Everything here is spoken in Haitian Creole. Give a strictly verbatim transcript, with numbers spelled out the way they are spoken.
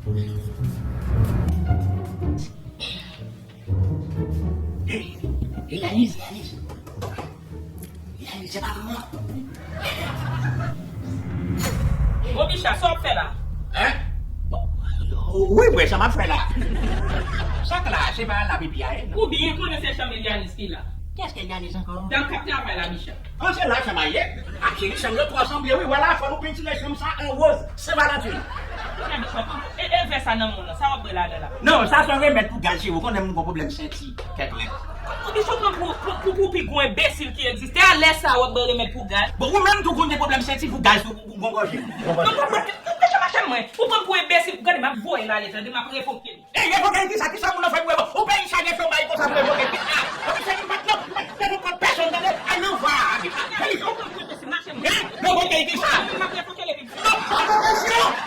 Hey, hey, Yanis, Yanis. Yanis, se pa pou mwen. Bon, Bicha, sa w ap fè la? Hein? Wi, wi, sa m ap fè la. Sa k la, se pa la pipi a ye, non? Ou byen konnen se chanm Yanis ki la. Kiyès ki Yanis ankò? Dam k ap travay la, Bicha. An, se la chanm a ye. A, cheri, chanm yo twò sanble, wi. Wè la, fò nou pentire chanm sa an woz, Sen Valantin. E, e vè sa nan men w lan, sa w ap bwè ladan la? Non, sa se yon remèd pou gaz, cheri. Ou konnen m gon pwoblèm senti, kèk lè. Ou di sou pran pou, pou, pou, pou pi gwo enbesil ki egziste, a lè sa w ap bwè remèd pou gaz? Bon, ou menm tou konn gen pwoblèm senti pou gaz, ou, ou gon gòje. Non, pa bwè, ou te mache mwen. Ou pran pou enbesil, gade, m ap voye l ale, tande, m ap revoke l. Ey, revoke l kisa? Kisa moun nan fè pou revoke? Ou peyi sa gen fè w bay konsa pou revoke? Kisa? Ou se yon patnè, ou pa t pèsonn, tande? Al nan vwa a, Bicha. Ey, ou pran pou enbesil, mache mwen. Hein? Revoke l kisa? M ap revoke l epi. Non, pa pran presyon!